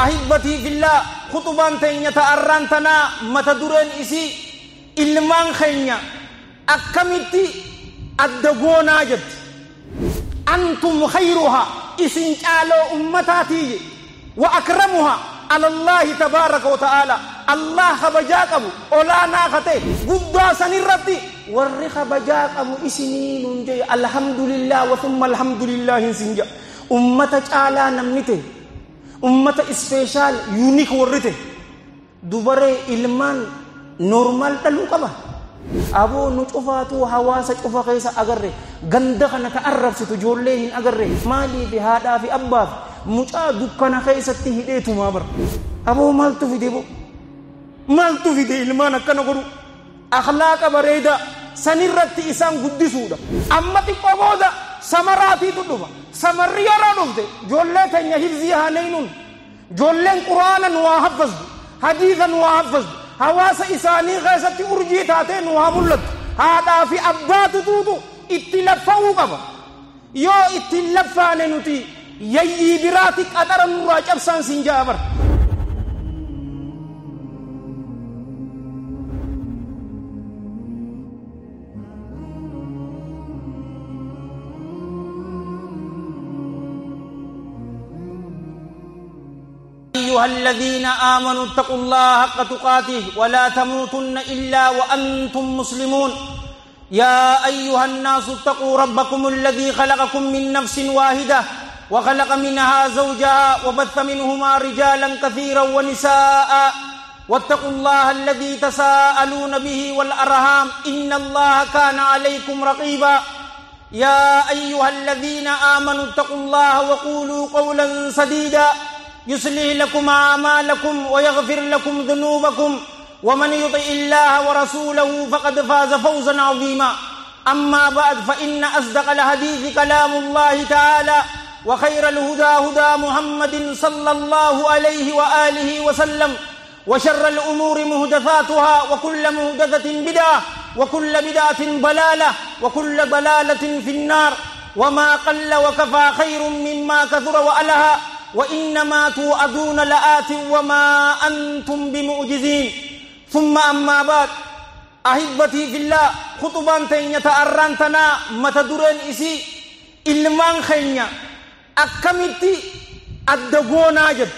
أحبتي في الله خطبان تينيا تأران تنا متدورين إسي إلمان خينيا أكمتي أدقونا جد أنتم خيرها إسن جالو أمتاتي وأكرمها على الله تبارك وتعالى الله خبجاك أبو أولا ناخته قد سنرتي ور خبجاك أبو إسنين جي الحمد لله وثم الحمد لله سنجا أمة جالا نمنته أمة special unique ورته دوباره إلمان normal تلو أبو نشوفاتو حواسة شوفا كيسا أجره غندخ نتعرف ستجولهن أجره مالي بهذا في أباف مجا دكان كيسا تهديتو ما بر أبو مالتو في ديبو مالتو في دي إلمان كنغرو أخلاق بريدة سنرت إسان قدسودا أما تقودا سمراتي تدوبا سمريا رانوفته جولة يحفظها نينون جولة قرآنا وحفظ حديثا وحفظ حواس إساني غيستي أرجي تاتين وهملت هذا في أبات توتو اتلفاو قبا يو اتلفاني نتي يي براتك أترى نراج أبسان سنجابر أيها الذين آمنوا اتقوا الله حق تقاته ولا تموتن إلا وأنتم مسلمون يا أيها الناس اتقوا ربكم الذي خلقكم من نفس واحدة وخلق منها زوجها وبث منهما رجالا كثيرا ونساء واتقوا الله الذي تساءلون به والأرحام إن الله كان عليكم رقيبا يا أيها الذين آمنوا اتقوا الله وقولوا قولا سديدا يصلح لكم أعمالكم ويغفر لكم ذنوبكم ومن يطع الله ورسوله فقد فاز فوزا عظيما أما بعد فإن أصدق الحديث كلام الله تعالى وخير الهدى هدى محمد صلى الله عليه وآله وسلم وشر الأمور مهدثاتها وكل مهدثة بدعة وكل بدعة ضلالة وكل ضلالة في النار وما قل وكفى خير مما كثر وألها وإنما توعدون لآت وما أنتم بمعجزين ثم أما بعد أحبتي في الله خطبان تينيا تأران تنا متدورين إسي إلمان خينيا أكمتي أدقونا جد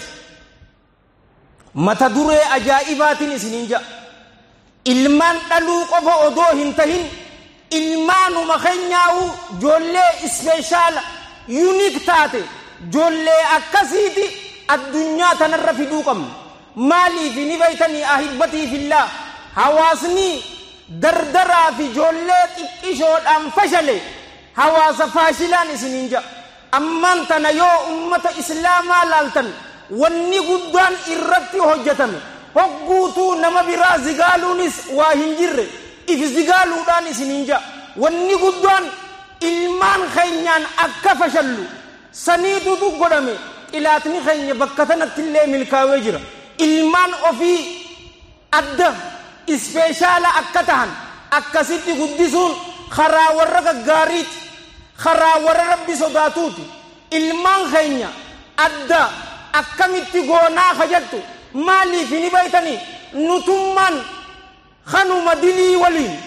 متدوري أجائبات إسنينجا إلمان تلو قفا أدوهن تهين إلمان مخينياو جولي special unique تاتي جولي أكسيتي الدنيا تنرفي دوكم مالي في نبيتني أحبتي في الله حواسني دردرا في جولي تكشود أم فشلي حواس فاشلان سنينجا أمان تنيو أمة إسلاما لالتن وني قدان إرتي هجتن هقوتو نما برا زغالونس واهنجر إف زغالودان سنينجا وني قدان إلمان خينيان أكا فشلو سنيدو دو قدامي إلاتني خيني بكتنا تلي ملكاوي جرا إلمان أوفي أدى إسبيشالا أكتهن أكسيتي قدسون خرا ورق غاريت خرا ورق ربي صداتوتي إلمان خيني أدى أكمتي غونا خجلتو مالي في نبيتني نتمان خنو مدلي ولين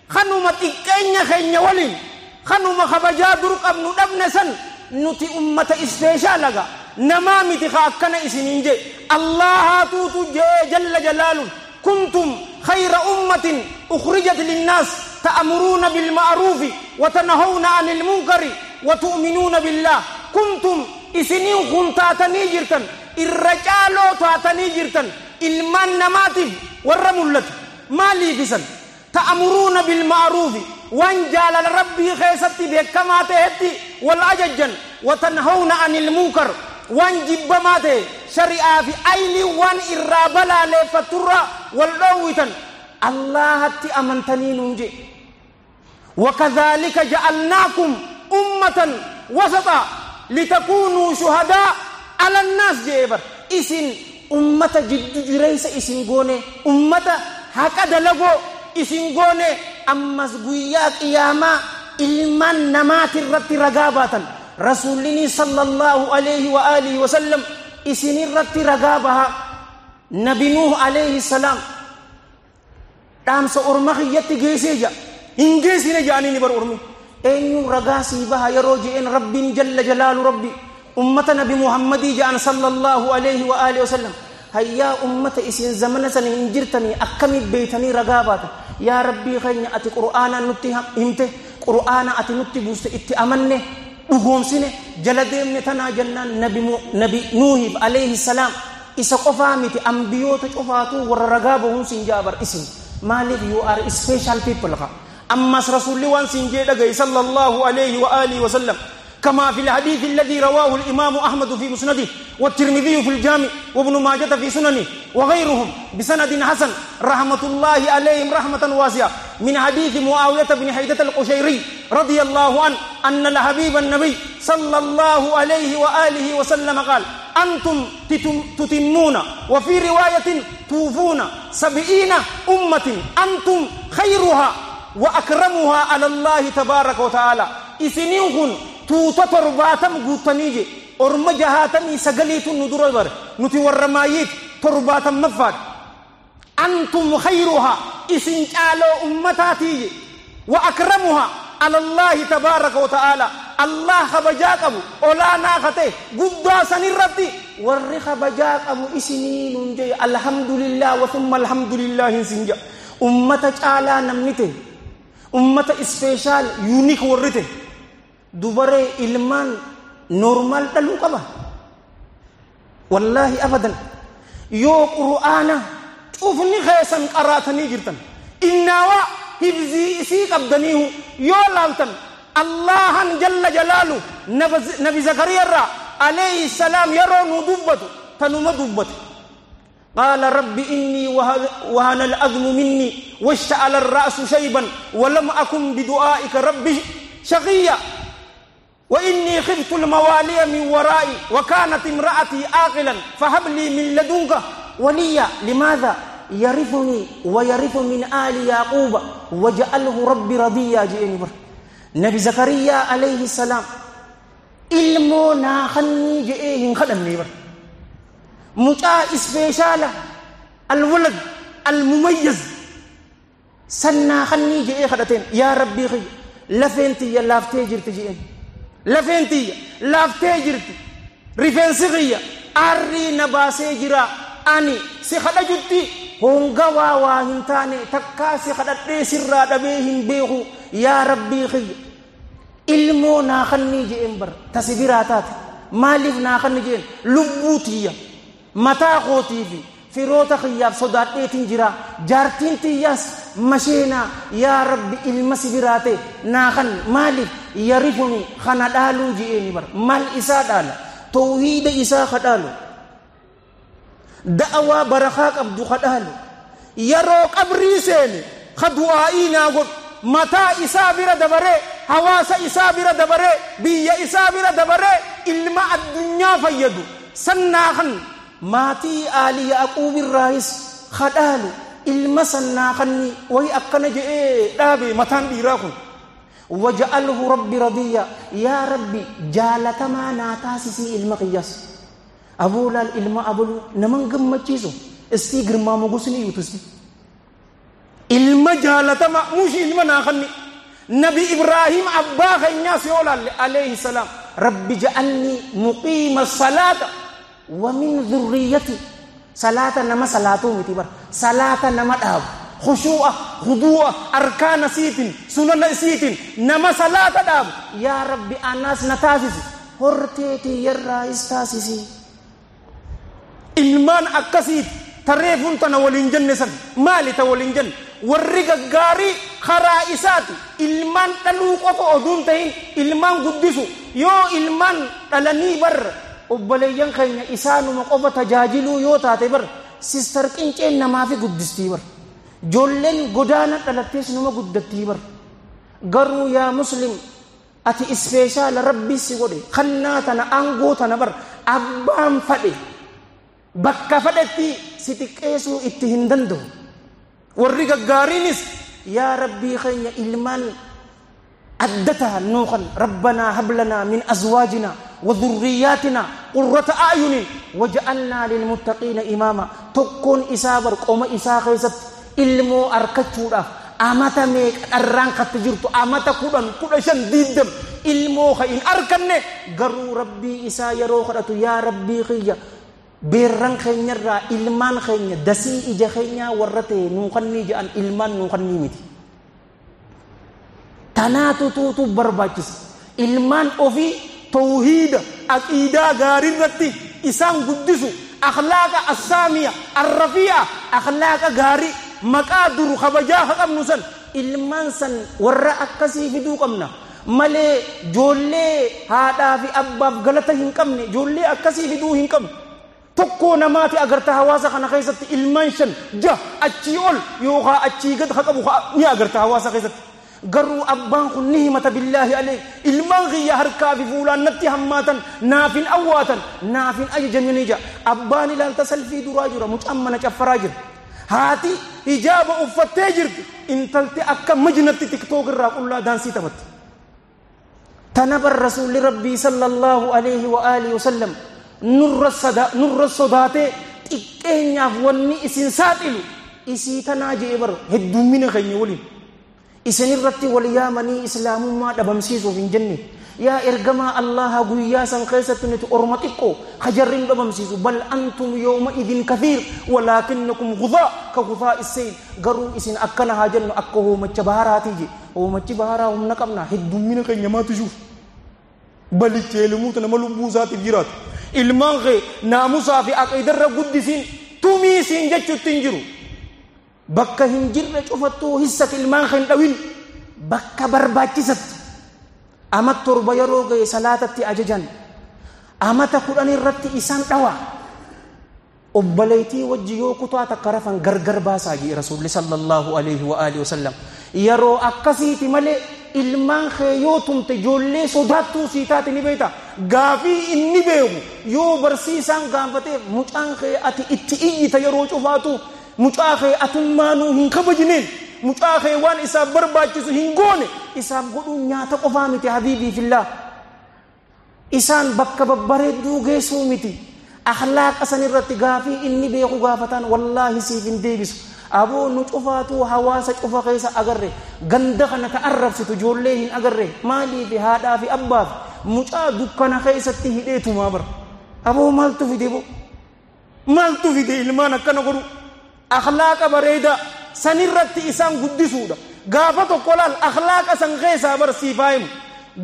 خنو متكين خيني ولين خنو مخبجا درق أبنو دبنسن نتي أمة إستيشالغا نمامتي خاكنا إسنينجي الله توتو جل جلاله كنتم خير أمة أخرجت للناس تأمرون بالمعروف وتنهون عن المنكر وتؤمنون بالله كنتم إسنين خنتاتني جرتن الرجالو تاتني جرتن إلمان نماتف والرملت مالي بسن تأمرون بالمعروف وان جال ربي خيستي بكما تهتي والأججن وتنهون عن المنكر وان جبما شريعة في أيلي وان إرابلا لفترة واللويتن الله تي أمنتني ننجي وكذلك جعلناكم أمة وسطا لتكونوا شهداء على الناس جيبر إسن أمة جد جريس إسن غوني أمة هكذا لغو إسن غوني أمس قويا قياما إلمان نمات الرت رقابة رسولني صلى الله عليه وآله وسلم Isinirratti ragaa baha. Nabi Nuuh alayhi salaam dhaamsa orma kiyyatti geessee jira. Hin geessine jedhanii ni bar ormi. Eenyuun ragaa sii baha yeroo je'een Rabbiin jalla jalaalu Rabbi ummata Nabi Muhammadii jedhan sallallahu alayhi wa alihi wasallam. Hayyaa ummata isin zamana sana hin jirtanii akkamiin beeytanii ragaa baata? Yaa Rabbii keenya, ati Qur'aana nutti himte, Qur'aana ati nutti buuste itti amanne, dhugoomsine, jala deemne. Tanaa jennaan Nabi Nuuhiif alayhi salaam isa qofaa miti, ambiyoota cufaatu warra ragaa bahuun siin jaabar. Isin maaliif? You are special people. Ka ammas Rasuulli waan siin jee dhagaye sallallahu alayhi wa alihi wa sallam, كما في الحديث الذي رواه الإمام أحمد في مسنده والترمذي في الجامع وابن ماجة في سننه وغيرهم بسند حسن، رحمة الله عليهم رحمة واسعة، من حديث معاوية بن حيدة القشيري رضي الله عنه أن الحبيب النبي صلى الله عليه وآله وسلم قال: أنتم تتمون، وفي رواية توفون، 70 أمة، أنتم خيرها وأكرمها على الله تبارك وتعالى. Isiniin tuuta 70 guutanii je. Orma 69tu nu dura bare, nuti warra maayiit 70ffaadha. أنتم خيرها, isin caaloo ummataatiiyye, وأكرمها على الله تبارك وتعالى. Allah kabajaa qabu olaanaa kate guddaa sanirratti warri kabajaa qabu isinii nun jee. Alhamdulillah wa thumma alhamdulillah hin sin jedha. Ummata caalaa namni ta'e, ummata special, unique warri ta'e, dubaree ilmaan normal dhaluu qaba? Wallaahi abadan. Yoo Qur'aana cufni keessan qaraatanii jirtan, innaawaa hibzii isii qabdaniihu yoo laaltan, Allahan jalla jalaalu Nabi Zakariya irraa alayhi salaam yeroo nu dubbatu tanuma dubbate: قال رب إني وهن العظم مني واشتعل الرأس شيبا ولم أكن بدعائك رب شقيا، وإني خفت الموالي من ورائي وكانت امرأتي عاقلا، فهب لي من لدنك وليا. لماذا؟ يرثني ويرث من آل يعقوب واجعله رب رضيا جئني بر. نبي زكريا عليه السلام ilmoo naa kennii je'ee hin kadhanne bar. Mucaa special, الولد المميز san naa kennii je'ee kadhateen. Yaa Rabbii kiyya, lafeen tiyya laaftee jirti je'een, lafeen tiyya laaftee jirti, rifeensi kiyya aarrii na baasee jira, ani si kadhajutti hongawaa waa hin taane takkaa si kadhadhee sirraa dhabee hin beeku. Yaa Rabbii kiyya, ilmoo naa kennii je'een bar. Tasi biraa taate maaliif naa kenni je'een? Lubbuu tiyya mataa kootii fi firoota kiyyaaf sodaadheetiin jira, jaartiin tiyyaas masheenaa. Yaa Rabbi, ilma si biraa ta'e naa kenni. Maaliif? يرثني kana dhaaluu je'eeni bar. Maal isaa dhaala? Tawhiida isaa ka dhaalu, da'awaa barakaa qabdu ka dhaalu, yeroo qabrii seene ka du'aa'ii naa godhu, mataa isaa bira dabaree, hawaasa isaa bira dabaree, biyya isaa bira dabaree, ilma addunyaa fayyadu sannaa kan maatii Aali Yaquub irraayis ka dhaalu ilma sannaa kanni wayi akkana je'ee dhaabe mataan dhiiraa kun. واجعله رب رضيا. Yaa Rabbi, jaalatamaa naa taasisii ilma qiyyaas. Abuulaal ilma abulu naman gammachiisu istii girmaa mogosni iyyutusti ilma jaalatama mushi ilma naa kanni. Nabi Ibraahim abbaa keenyaas yoo laalle alayhi salaam: رب اجعلني مقيم الصلاة ومن ذريتي. Salaata nama salaatuu miti bar, salaata nama dhaabu, khushuu'a, khuduu'a, arkaana siitin, sunana isiitin nama salaata dhaabu yaa Rabbi anaas na taasisi, hortee tiyyarraayis taasisi. Ilmaan akkasiiti tareefuun tana waliin jenne san. Maali ta waliin jenne? Warri gaggaarii karaa isaati ilmaan dhaluu qofa oduun ta'in ilmaan guddisu. Yoo ilmaan dhalanii bar, obboleeyyan keenya isaanuma qofa tajaajiluu yoo taate bar, sister qinceen namaafi guddistii bar, joolleen godaana dhalattees numa guddattii bar. Garuu yaa Muslim, ati special Rabbii si godhe. Kannaa tana, aangoo tana bar, abbaan fadhe bakka fadhetti si xiqqeessuu itti hin danda'u. Warri gaggaariinis yaa Rabbii keenya, ilmaan adda tahan nuu kan. ربنا هب لنا من أزواجنا وذرياتنا قرة أعين وجعلنا للمتقين إماما. تكون إسابر قوم إسا خيست ilmoo arkachuudhaaf amata meeqa dharraan katti jirtu amata 10 15 20 ilmoo ka hin arkanne garuu rabbii isaa yeroo kadhatu yaa rabbii kiyya beerran keenyarraa ilmaan keenya dasii ija keenyaa warra ta'e nuu kannii jedhan ilmaan nuu kannii miti. Tanaatu tuutu barbaachisa. Ilmaan ofii tawhiida aqiidaa gaariirratti isaan guddisu akhlaaqa assaamiya arrafii'a akhlaaqa gaarii maqaa duru kabajaa ka qabnu san ilmaan san warra akkasii fiduu qabna malee ijoollee haadhaa fi abbaaf galata hin qabne ijoollee akkasii fiduu hin qabnu. Tokkoo namaati agarta hawaasa kana keessatti ilmaan 5 6 achii ol yookaan achii gad ka qabu ni agarta hawaasa keessatti. Garuu abbaan kun ni himata billaahi alayhi ilmaan kiyya harkaa fi fuulaan natti hammaatan naafin awwaatan naafin ajajamanii jira. Abbaan ilaalta salfii duraa jira mucaan mana caffaraa jira. Haati hijaaba uffattee jirti intalti akka majnatti tiktook irraa qullaa daansii taphatti. Tana bar rasuulli rabbii sallallahu alayhi wa alihi wasallam nurra sodaatee xiqqeenyaaf wanni isin saaxilu isii tanaa jee bar heddummina keenya waliin. Isin irratti wal yaamanii islaamummaa dhabamsiisuuf hin jenne. Yaa ergamaa Allaha guyyaa san keessatti nuti orma xiqqoo hajarri nu dhabamsiisu bal antum yawma idin kathiir walaakinnakum ghudaa ka ghudaa issayl garuu isin akkana haa jennu akka hoomacha baharaatii je. Hoomachi baharaa humna qabna heddummina keenya maatu shuuf balichee lumuuta nama lubbuu isaatiif jiraatu. Ilmaan kee naamusaa fi aqiidarra guddisiin tumiisiin jechuutti hin jiru. Bakka hin jirre cufattuu hissati ilmaan kee hin dhawin bakka barbaachisatti. Ama 7 yeroo ga'e salaatatti ajajan amata 10 irratti isaan dhawa. Obboleettii wajji yoo kutaa takka rafan gargar baasaa jee rasuulli sallallahu alayhi wa alihi wasallam. Yeroo akkasiiti malee ilmaan kee yoo tumte ijoollee sodaattuu sii taate ni beekta. Gaafii inni beeku yoo barsiisaan gaafatee mucaan kee ati itti iyyita yeroo cufaatu mucaa kee atummaanuu hin kabajneen mucaa kee waan isaaf barbaachisu hin goone isaaf godhuun nyaata qofaa miti habiibii fillah. Isaan bakka babbareedduu geessuu miti. Akhlaaqa san irratti gaafii inni beeku gaafataan wallaahi siif hin deebisu. Aboo nu cufaatuu hawaasa cufa keessa agarre ganda kana ka arrabsitu ijoollee hin agarre maaliif haadhaa fi abbaaf mucaa dukkana keessatti hidheetumaa bara. Aboo maaltu fide bo? Maaltu fide ilmaan akkana godhu? Akhlaaqa bareedaa sanirratti isaan guddisuudha. Gaafa tokko laal akhlaaqa san keessaa barsiifaa himu.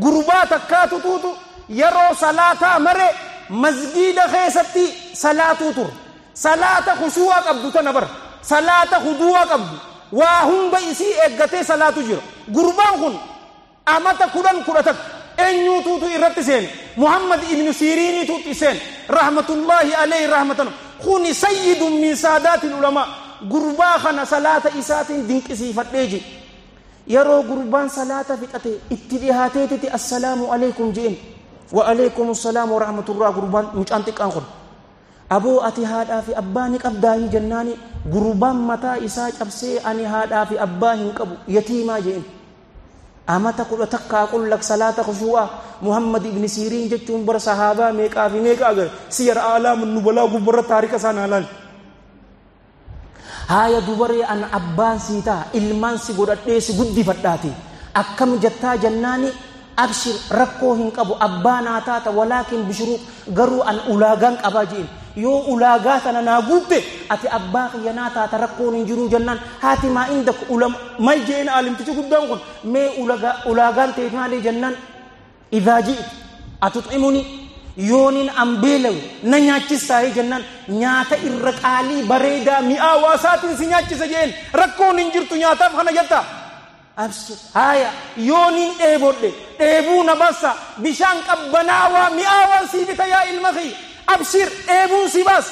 Gurbaa takkaatu tuutu yeroo salaataa mare masgiida keessatti salaatuu ture. Salaata khushuu'a qabdu tana bara. Salaata huduu'a qabdu. Waa hunda isii eeggatee salaatu jira. Gurbaan kun amata 10 11 eenyuutuutu irratti seene. Muhammad ibnu Siriiniituutti seene. Rahmatullaahi alayhi rahmatan. Kuni sayyidun min saadaatil ulamaa. Gurbaa kana salaata isaatiin dinqisiifadhee jira. Yeroo gurbaan salaata fixate itti dhihaateetiti assalaamu alaykum jeen. Wa alaykum assalaamu wa rahmatullah gurbaan mucaan xiqqaan kun. Aboo ati haadhaa fi abbaa ni qabdaahii jennaani gurbaan mataa isaa cabsee ani haadhaa fi abbaa hin qabu yatiimaa jeen. Amata 11 qullak salaata khushuu'a Muhammad ibn Siriin jechuun bara sahaabaa meeqaa fi meeqa agarre siyar aalaamun nubalaa gubbarra taarika isaan haalaan. Haaya dubaree an abbaan sii ta'a ilmaan si godhadhee si guddifadhaati akkam jettaa jennaani abshir rakkoo hin qabu abbaa naa taata walaakin bishuruu garuu an ulaagaan qabaa jeen. Yoo ulaagaa tana naa guutte ati abbaa kiyya naa taata rakkoon hin jiruu jennaan haati maa indak mal jeen aalimtichi guddaan kun mee ulaagaan ta'e maalii jennaan idhaa ji'it atut'imuni yoonin an beelawe na nyaachistaayee jennaan nyaata irra qaalii bareedaa mi'aawaa isaatiin si nyaachisa jeen rakkoon hin jirtu nyaataaf kana jetta. Abshir haaya yoonin dheebodhe dheebuu na bassa bishaan qabbanaawaa mi'aawaan sii bita yaa ilma kiyya. Abshir dheebuun si baas.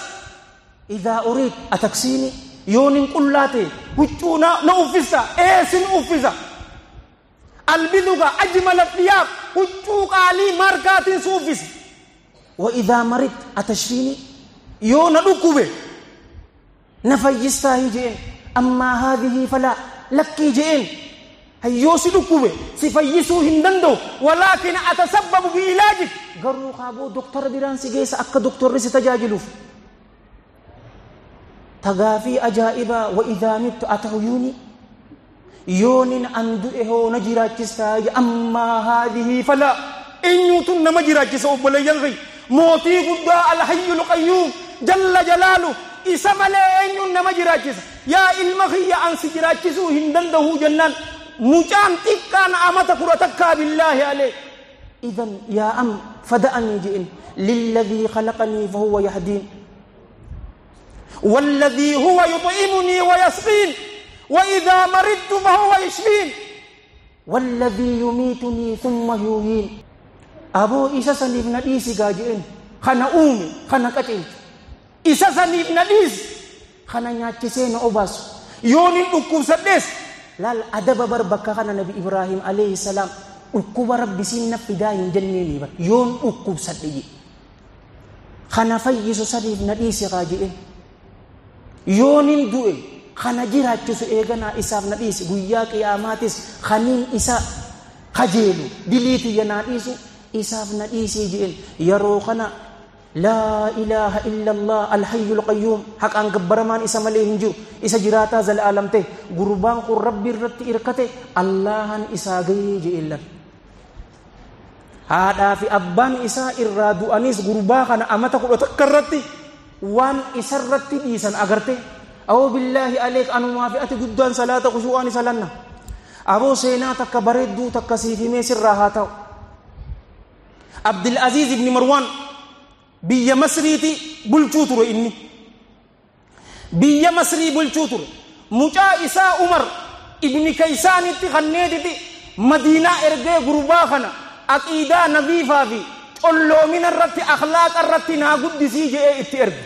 Idhaa uriid ataksiini yoonin qullaa ta'e huccuu na uffisa eesin uffisa. Albiduga ajmala thiyaab huccuu qaalii markaatiin si uffisa. Wa idhaa marid atashfiini yoo na dhukkube na fayyistaahi jeen. Ammaa haadhihi falaa lakkii jeen. Hayyoo si dhukkube si fayyisuu hin danda'u, walaakin atasabbabu bi'ilaajik, garuu kaaboo doktora biraan si geessa akka doktorri si tajaajiluuf. Tagaafii ajaa'ibaa, wa idhaa mittu atahyuuni, yoonin an du'e hoo na jiraachistaa? Ammaa haadihii falaa. Eenyuutun nama jiraachisa? Obboleeyyan kiyya, mootii guddaa alhayyul qayyuum jalla jalaalu, isa malee eenyuun nama jiraachisa? Yaa ilma kiyya, an si jiraachisuu hin danda'u jennaan, mucaan xiqqaan amata 11, billaahi alee, idan yaa am fada'anii je'in, lilladhii khalaqanii fahuwa yahdiin والذي هو يطعمني ويسقين وإذا مرضت فهو يشفين والذي يميتني ثم يحيين. Aboo, isa saniif na dhiisi gaa je'en. Kana uume, kana qaceelchu, isa saniif na dhiisi. Kana nyaachisee na obaasu, yoon hin dhukkubsadhees. Laal adaba bar bakka kana Nabi Ibraahim alayhi salaam dhukkuba Rabbi siin na fidaa hin jenneeni bar. Yoon dhukkubsadhe je, kana fayyisu saniif na dhiisi gaa je'en. Yoon hin du'e, kana jiraachisu eeganaa isaaf na dhiisi. Guyyaa qiyaamaatis kaniin isa kajeelu, diliitiyya naa dhiisu isaaf na dhiisii je'en. Yeroo kana laa ilaaha illa Allah alhayyul qayyuum, haqaan gabbaramaan isa malee hin jiru, isa jiraataa zalaalam ta'e. Gurbaan kun Rabbi irratti irkate, Allahan isaa gahee je'en. Lan haadhaa fi abbaan isaa irraa du'anis, gurbaa kana amata 11 irratti waan isarratti dhiisan agarte. Awoo, billaahi aleek, anumaa fi ati guddaan salaata khushuu'aan isa lanna. Aboo, seenaa takka bareedduu takka siif himee sirraa haa ta'u. Abdul Aziz ibn Marwaan biyya Masriiti bulchuu ture. Inni biyya Masrii bulchuu ture. Mucaa isaa Umar ibni Kaysaanitti kanneetiti Madiinaa ergee, gurbaa kana aqiidaa nadiifaa fi colloomina irratti, akhlaaqa irratti naa guddisii je'ee itti erge.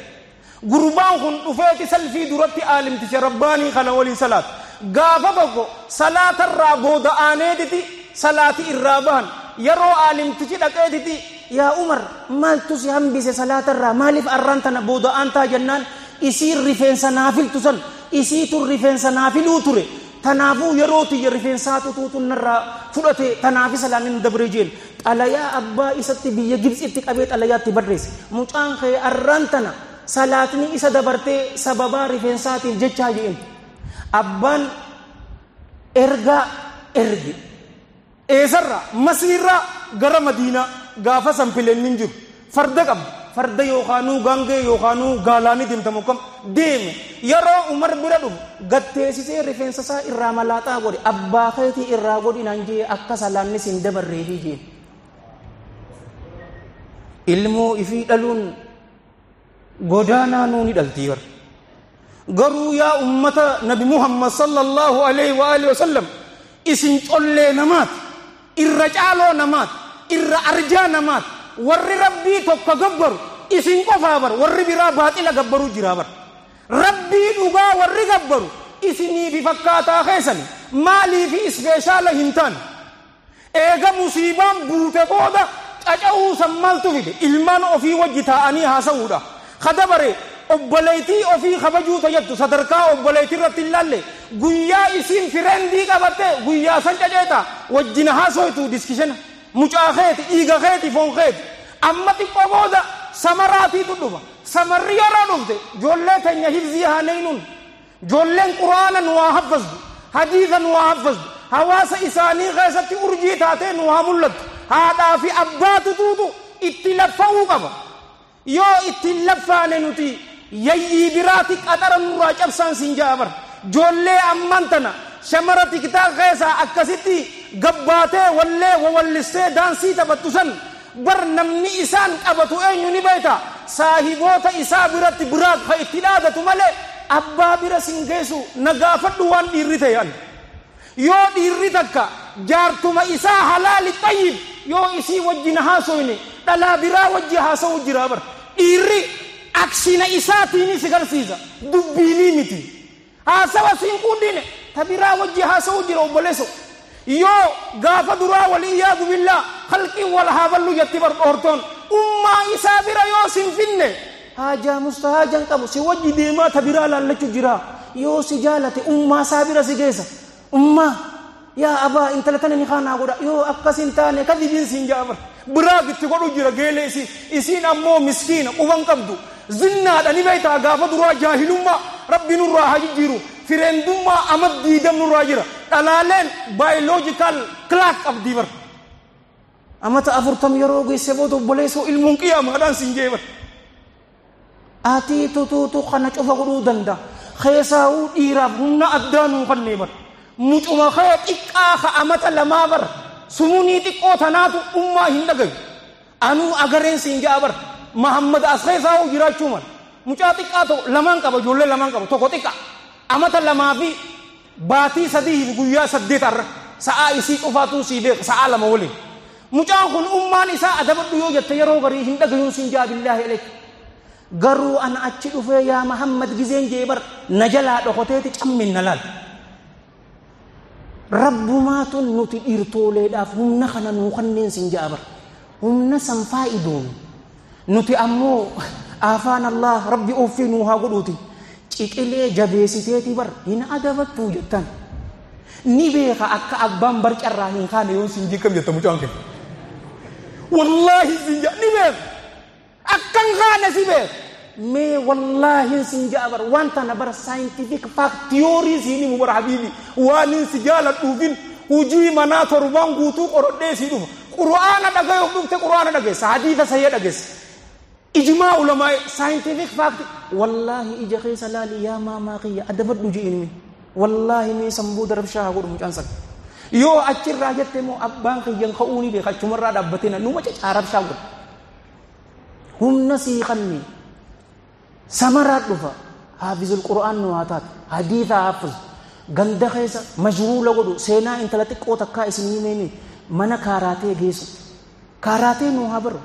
Gurbaan kun dhufeeti salfii duratti aalimticha rabbaanii kana waliin salaata. Gaafa tokko salaatarraa booda aaneetiti salaati irraa bahan. Yeroo aalimtichi dhaqeetiti, "Yaa Umar, maaltu si hambise salaatarraa? Maaliif arraan tana booda aantaa?" jennaan, isiin rifeensa naafiltu san, isiitu rifeensa naafiluu ture, tanaafuu yeroo tiyya rifeensaatu tuutu narraa fudhate, tanaafi salaanin dabre jeen. Xalayaa abbaa isatti biyya Gibxitti qabee xalayaatti barreesse, mucaan kee arraan tana salaatni isa dabartee sababaa rifeensaatiif jechaa jeen. Abbaan ergaa erge. Eessarraa? Masriirraa gara Madiinaa. Gaafa san pileenni jiru, farda qabdu, farda yookaanuu gaangee yookaanuu gaalaanii deemtamu kam deeme. Yeroo Umar bira dhufu gatteessisee rifeensa isaa irraa malaaxaa godhe. Abbaa keetii irraa godhi naan jee, akka salaanni sin dabarreefi jee. Ilmoo ifii dhaluun godaanaa nuu ni dhaltii bar. Garuu yaa ummata Nabi Muhammad sallallahu alaihi wa alihi wasallam, isin collee namaati, irra caaloo namaati, irra arjaa namaati. Warri Rabbii tokko gabbaru isin qofaa bar. Warri biraa baaxila gabbaruu jiraa bar. Rabbii dhugaa warri gabbaru isinii fi fakkaataa keessani. Maaliifi special hin taane? Eega musiibaan buute booda caca'uu san maaltu fide? Ilmaan ofii wajji taa'anii haasa'uudha kadabare. Obboleetii ofii kabajuu tayyattu sadarkaa obboleetii irratti hin laalle. Guyyaa isiin friendii qabatte, guyyaa san caceeta wajjina haasoytu, discussion. Mucaa keeti, dhiiga keeti, foon keeti. Amma xiqqoo booda samaraatiitu dhufa. Samarri yeroo dhufte, ijoollee teenya hifzii haaneynuun, ijoolleen Quraana nu haa haffazdu, hadiisa nu haa haffazdu, hawaasa isaanii keessatti urjii taatee nu haa mul'attu. Haadhaa fi abbaatu tuutu itti laffa'uu qaba. Yoo itti laffaane, nuti yayyii biraati qaxara nurraa cabsaan siin ja'a bar. Ijoollee amman tana shamara TikTok keessaa akkasitti gabbaatee wallee wawallistee daansii taphattu san bar, namni isaan qabatu eenyu ni beekta? Saahiboota isaa biratti biraat ka itti dhaadatu malee abbaa bira sin geessu. Na gaafadhu waan dhiirri ta'e an. Yoo dhiirri takka jaartuma isaa halaali xayyib yoo isii wajjin haasoyne, dhalaa biraa wajji haasa'u jira bar. Dhiirri action isaatiin si garsiisa, dubbiinii miti. Haasawa siin quudhine, ta biraa wajji haasa'u jira. Obboleesso, yoo gaafa duraa waliyyaadu billaa halqiin wal haaballu jetti bar dhoortoon. Ummaa isaa bira yoo sin finne, haajaa mustahaajan qabu si wajji deemaa ta biraa laallachuu jira. Yoo si jaalate, ummaa isaa bira si geessa. Ummaa, Yaa abaa intala tana ni kaanaa godha yoo akkas hin taane kadibiin siin ja'a bar. Biraa itti godhu jira geelee isii isiin ammoo miskiina quban qabdu zinnaadha ni beektaa gaafa duraa jaahilummaa rabbi nurraa haa jijjiiru fireendummaa amad diidam nurraa jira dhalaaleen biological clock qabdii bar. Amata 40 yeroo geesse booda obboleessoo ilmuun qiyaamaadhaan siin jee bar. Ati tutuutu kana cufa godhuu danda'a. Keessaawuu dhiiraaf humna addaa nuu kennee bar. Mucuma kee xiqqaa ka amata lamaa bar. Sumunii xiqqoo tanaatu ummaa hin dhagayu. Anuu agareen siin ja'a bar. Mahammad as keessaawuu jiraachuu mala. Mucaa xiqqaa tokko lamaan qaba ijoollee lamaan qaba tokko xiqqaa. Amata 2 fi baatii 3 guyyaa 8 har'a. Sa'aa isii cufaatu sii beeka sa'aa 2 waliin. Mucaan kun ummaan isaa adabadhu yoo jette yeroo garii hin dhagayuun siin ja'a billaahi aleek. Garuu ana achi dhufee yaa Mahammad gizeen jee bar na jalaa dhokoteeti cammin na laal. Rabbumaatun nuti dhiirtooleedhaaf humna kana nuu kanneen siin ja'a bar. Humna san faayidoon. Nuti ammoo afaan Allah rabbi ofii nuu haa godhuuti. Ciqilee jabeessiteeti bar hin adabattuu jettan. Ni beeka akka abbaan barcarraa hin kaane yoo siin jekkam jetta mucaan kee. Wallaahi siin ja'a ni beeka. Akkan kaane si beeka. Mee wallaahi siin ja'a bar waan tana bar scientific fact theory siin himu bar habiibi waan hin si jaaladhuufin hujii manaa torbaan guutuu qorodhee sii dhufa. Qur'aana dhagayuuf dhufte qur'aana dhageessa hadiisa sayya dhageessa. Ijmaa ulamaa scientific fact wallaahi ija keessa laali yaa maamaa kiyya adabadhu ji'inmi. Wallaahi mee san booda rabshaa haa godhu mucaan san. Yoo achirraa jette moo abbaan kiyyan ka'uu ni beeka achumarraa dhaabbatee numa cacaa rabshaa godha. Humna sii kanni samaraa dhufa haafizul qur'aan nu haa taatu hadiisa haafiz ganda keessa mashghuula godhu seenaa intala xiqqoo takkaa isin himeemi mana kaaraatee geessu kaaraatee nu haa baru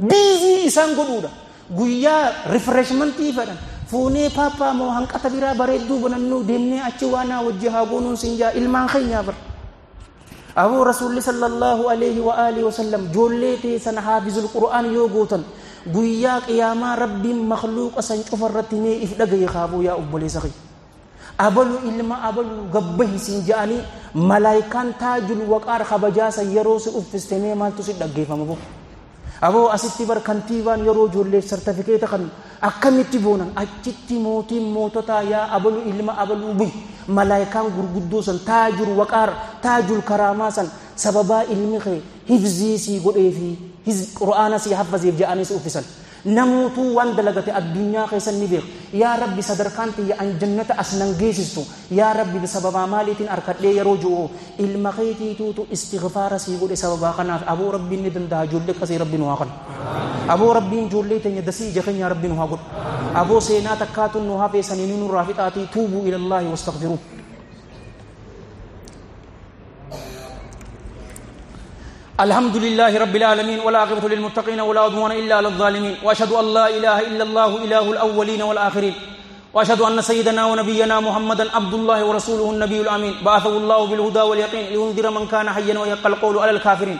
biizii isaan godhuudha guyyaa rifreshmentii fedhan fuunee paappaa moo hanqata biraa bareedduu banannuu deemnee achi waanaa wajji haa goonuun siin jaa ilmaan keenyaa bara. Abuu Rasuulli sallallahu alaihi wa alihi wasallam joollee teessan haafizul qur'aan yoo gootan guyyaa qiyaamaa rabbiin makhluuqa san cufa irratti mee if dhagaye kaabuu yaa obboleessa kiyya. Abalu ilma abalu gabbahi siin ja'anii malaayikaan taajul waqaar kabajaa san yeroo si uffiste mee maaltu si dhaggeeffama boo. Aboo asitti bar kantiibaan yeroo ijoolleef sartifikeeta kan akkamitti boonan achitti mootiin moototaa yaa abalu ilma abaluu bu'i malaayikaan gurguddoo san taajul waqaar taajul karaamaa san sababaa ilmi kee hifzii sii godhee fi qur'aana sii haffazeef ja'anii si uffisan. Namootuu waan dalagate addunyaa keessan ni beeku. Yaa Rabbi sadarkaan tiyya an jannata as nan geessistu. Yaa Rabbi sababaa maaliitiin harkadhee yeroo ji'u ilma keetiituutu istighfaara sii godhe sababaa kanaaf aboo Rabbiin ni danda'a ijoollee akkasii Rabbi nu haa kennu. Aboo Rabbiin ijoollee teenya dasii ija keenya Rabbi nu haa godhu. Aboo seenaa takkaatuun nu hafee sanii nurraa fixaatii tuubuu ilallaahi wastaghfiruu. الحمد لله رب العالمين والعاقبة للمتقين ولا عدوان إلا على الظالمين وأشهد أن لا إله إلا الله إله الأولين والآخرين وأشهد أن سيدنا ونبينا محمدا عبد الله ورسوله النبي الأمين بعثه الله بالهدى واليقين لينذر من كان حيا ويقى القول على الكافرين.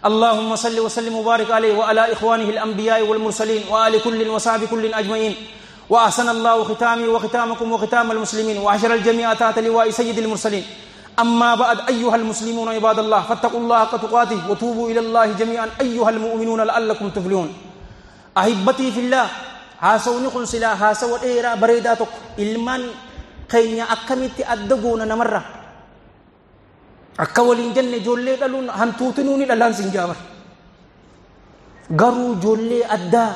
اللهم صل وسلم وبارك عليه وعلى إخوانه الأنبياء والمرسلين وآل كل وصحب كل أجمعين. وأحسن الله ختامي وختامكم وختام المسلمين وحشر الجميع تحت لواء سيد المرسلين. أما بعد أيها المسلمون عباد الله فاتقوا الله حق تقاته وتوبوا إلى الله جميعا أيها المؤمنون لعلكم تفلحون. أحبتي في الله haasawni kun silaa haasawa dheeraa bareedaa tokko ilmaan keenya akkamitti adda goona namarraa akka waliin jenne ijoollee dhaluun hantuutinuu ni dhalaan siin jaabar garuu ijoollee addaa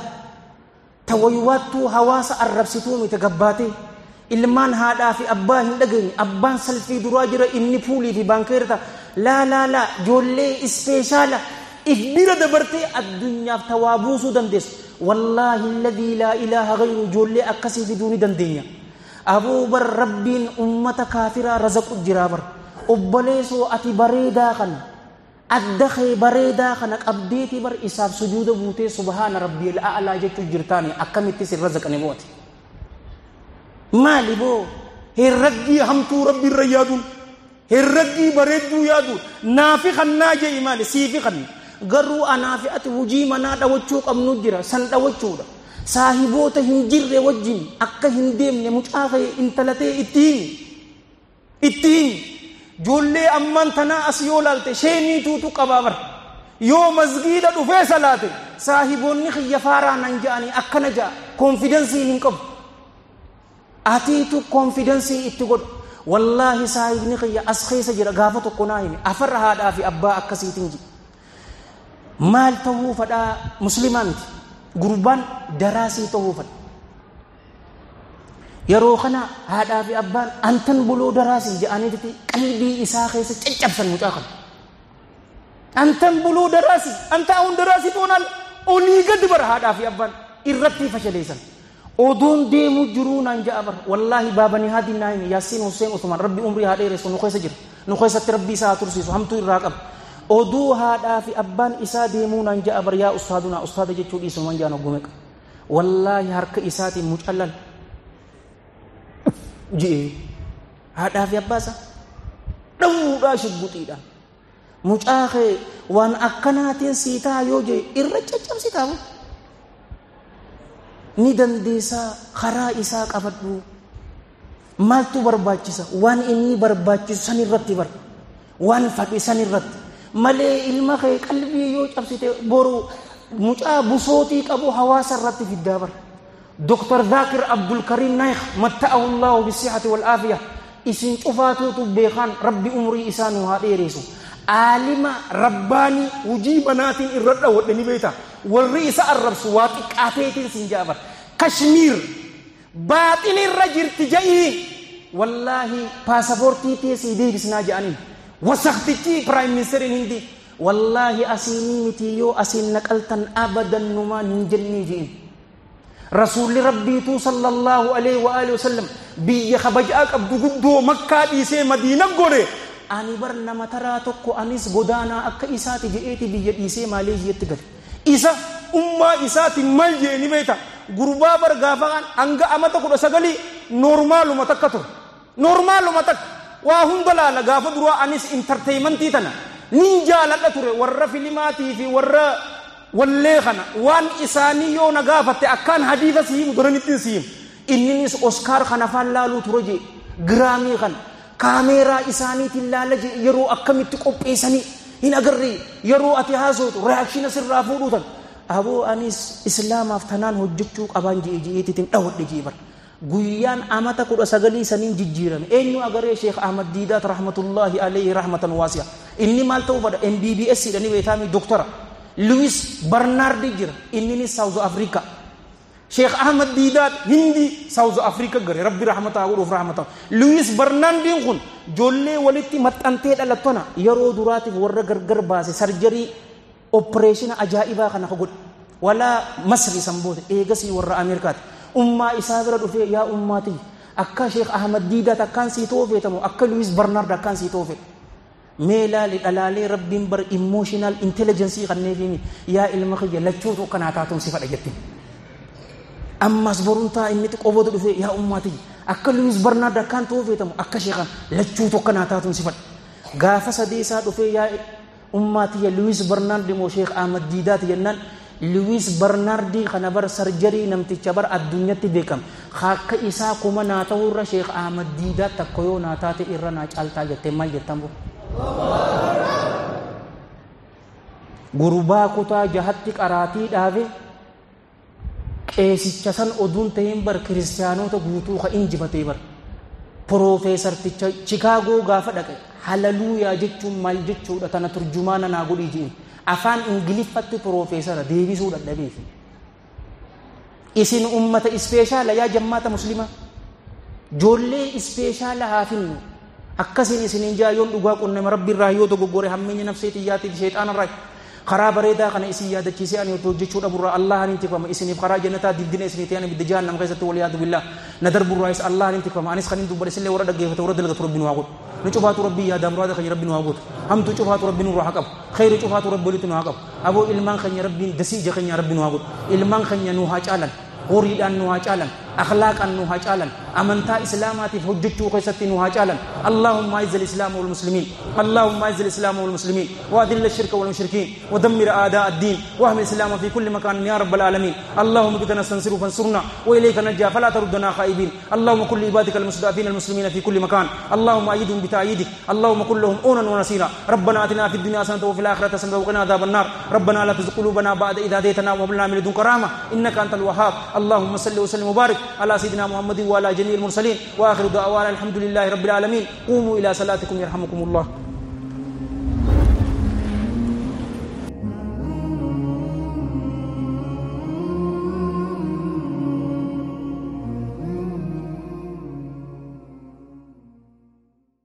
tawaywaattuu hawaasa arrabsituu miti gabbaatee ilmaan haadhaa fi abbaa hin dhageenye abbaan salfii duraa jira inni puulii fi baankeerta laa laa laa ijoollee ispeeshaala if bira dabartee addunyaaf tawaa buusuu dandeessu. Wallaahi alladhii laa ilaaha ghayru ijoollee akkasii fiduu ni dandeenya. Abuu bar rabbiin ummata kaafiraa razaqu jiraa bar obboleessoo ati bareedaa kana adda kee bareedaa kana qabdeeti bar isaaf sujuuda buutee subhaana rabbil a'laa jechuu jirtaani akkamitti sin razaqani booti. Maali boo herraggii hamtuu rabbi irra yaaduun herraggii bareedduu yaaduun naafi kannaa jee maali siifi kanna garuu anaafi ati hujii manaa dhawachuu qabnu jira san dhawachuudha saahiboota hin jirre wajjin akka hin deemne mucaa kee intala ta'e itti himi Joollee ammaan tanaa as yoo laalte sheemiituutu qabaa bara. Yoo masgiida dhufee salaate saahiboonni xiyya faaraa nan ja'anii akkana ja'a koonfidensii hin qabu. Atiitu koonfidensii itti godhu. Wallaahi saahibni xiyya as keessa jira gaafa tokko naa hime afarra haadhaa fi abbaa akkasiitiin jira. Maal ta'uu fadhaa muslimaa miti. Gurbaan daraasii ta'uu fadha. Yeroo kana haadhaa fi abbaan antan buloo daraasii jedhaniiti qalbii isaa keessa caccabsan mucaa kana. Antan buloo daraasii anta ahun daraasii toonal olii gadi bara haadhaa fi abbaan irratti fashaleessan. Odoon deemu jiruu naan ja'a bara wallaahi baabani haadhi naa hime Yaasiin Hussein Usman rabbi umrii haa dheeressu nu keessa jira nu keessatti rabbi isaa haa tursiisu hamtuu irraa qaba. Oduu haadhaa fi abbaan isaa deemuu naan ja'a bara yaa ustaadunaa ustaada jechuu dhiisu man jaan oggumeqa. Wallaahi harka isaatiin mucallal ji'ee haadhaa fi abbaa isaa dhawuudhaa shugguxiidhaan. Mucaa kee waan akkanaatiin sii ta'a yoo jee irra caccabsitaa ni dandeessaa karaa isaa qabadhu. Maaltu barbaachisa? Waan inni barbaachisu san irratti bar waan fadhi san irratti malee ilma kee qalbii yoo cabsite boru mucaa busootii qabu hawaasa irratti fiddaa bar. Dr. Zakir Abdul Karim Naik matta'ahu Allahu bisihhati wal afiya isin cufaatuutu beekan rabbi umrii isaa nu haa dheeressu. Aalima rabbaanii hujii banaatiin irra dhawwadhe ni beekta. Warri isa arrabsu waa xiqqaateetiin sin jaabar. Kashmiir baaxil irra jirti ja'ii wallaahi paasapoortii teessii deebisnaa ja'aniin. Wasaktichi piraayim ministeeriin hindi wallaahi asiinii miti yoo asiin naqaltan abadan numaan hin jennee ji'in. Rasuulli rabbiituu sallallahu alaihi wa alihi wasallam biyya kabajaa qabdu guddoo makkaa dhiisee madiina godhe. Ani bar nama taraa tokko anis godaanaa akka isaati je'eeti biyya dhiisee Maaleeziyatti gale. Isa ummaa isaati mal jee ni beekta. Gurbaa bar gaafa hanga amata 19 noormaaluma takka ture. Noormaaluma takka waa hunda laala gaafa duraa anis intarteeymantii tana nin jaaladha ture warra filimaatii fi warra wallee kana waan isaanii yoo na gaafatte akkaan hadiisa si himu duranittiin si himu. Inninis Oskaar kana faan laaluu ture jee giraamii kana. Kaameeraa isaaniitiin laala jee yeroo akkamitti qopheessanii hin agarree yeroo ati haasootu reaakshina sirraa fuudhuu tan. Aboo anis islaamaaf tanaan hojjechuu qabaan jee jeetiin dhawadhe jee bara. Guyyaan amata 19 saniin jijjiirame. Eenyu agaree Sheekh Ahmad Diidaat rahmatullahi alayhi rahmatan waasi'a. Inni maal ta'uu fadha MBBS jedhanii beektaami doktora. Louis Barnaardi jira inninis South Africa. Sheekh Ahmad Diidaat Hindi South Africa gare rabbi rahmataa godhuuf rahmataa. Louis Barnaardiin kun ijoollee walitti maxxantee dhalattona yeroo duraatiif warra gargar baase sarjarii opereeshina ajaa'ibaa kana godhe. Walaa Masri san booda eegasii warra Ameerikaati. Ummaa isaa bira dhufee yaa ummaatii akka Sheekh Ahmad Diidaat akkaan sii toofeetamu akka Louis Barnaard akkaan sii toofeetamu. Mee laali dhalaalee rabbiin bar emotional intelligence kanneefiimi yaa ilma kiyya lachuutu akkanaa taatuun si fadha jettiin. Ammas boruun taa inni xiqqoo dhufee yaa ummaatii akka Louis Barnaard akkaan toofeetamu akka Sheekhan lachuutu akkanaa taatuun si fadha. Gaafa sadii isaa dhufee yaa ummaatii Louis Barnaard moo Sheekh Ahmad Diidaat jennaan Louis Barnaardi kana bar sarjarii namticha bar addunyaatti beekame akka isaa kuma naa ta'urra Sheekh Ahmad Diidaat takka yoo naa taate irra naa caaltaa jettee maal jettan boo? Gurbaa kutaa jahatti qaraatii dhaabe qeesicha san oduun ta'een bar kiristaanota guutuu ka injifatee bar piroofeesarticha Chikaagoo gaafa dhaqe halaluuyaa jechuun maal jechuudha tana turjumaana naa godhii ji'in. Afaan Ingiliffatti piroofeesara deebisuu dadhabeef. Isin ummata ispeeshaala yaa jammaata muslimaa. Joollee ispeeshaala haa finnu. Akkasiin isiniin jaa yoon dhugaa qunname rabbi irraa yoo dogoggore hammeenya nafsee xiyyaatiif sheexaana irraa karaa bareedaa kana isin yaadachiisee ani hojjechuu dhaburraa Allahan hin tikfama isiniif karaa jannataa dildina isinii ta'an ibidda jahannam keessatti wal yaadu billah na darburraa is Allahan hin tikfama anis kan hin dubbadhe isinillee warra dhaggeeffate warra dalagatu rabbi nu haa godhu. Nu cufaatu rabbii yaadaa muraada keenya rabbi nu haa gootu. Hamtuu cufaatu rabbi nurraa haa qabu. Khayri cufaatu rabbi walitti nu haa qabu. Aboo ilmaan keenya rabbiin dasii ija keenya rabbi nu haa godhu. Ilmaan keenya nu haa caalan. Horiidhaan nu haa caalan. Akhlaaqaan nu haa caalan. Amantaa islaamaatiif hojjechuu keessatti nu haa caalan. Allahumma aizz al-islaama wal muslimiin. Allahumma aizz al-islaama wal muslimiin. Wa adilla ash-shirka wal mushrikiin. Wa dammir a'daa ad-diin. Wa ahmi al-islaama fi kulli makaan ya rabbal aalamiin. Allahumma bika nastansiru fansurna wa ilayka narja fala taruddana khaa'ibin. Allahumma kulli ibadika al-mustada'afin al-muslimina fi kulli makaan. Allahumma ayyidhum bi ta'yidik. Allahumma kun lahum awnan wa nasira. Rabbana atina fid dunya hasanatan wa fil akhirati hasanatan wa qina adhaban nar. Rabbana la tuzigh qulubana ba'da idh hadaytana wa hab lana min ladunka rahmah innaka antal wahhab. Allahumma salli wa sallim wa barik ala sayyidina Muhammadin wa ala jami'il mursalin. Wa akhiru da'wana alhamdulillahi rabbil alamin. Qumu ila salatikum yarhamukumullah.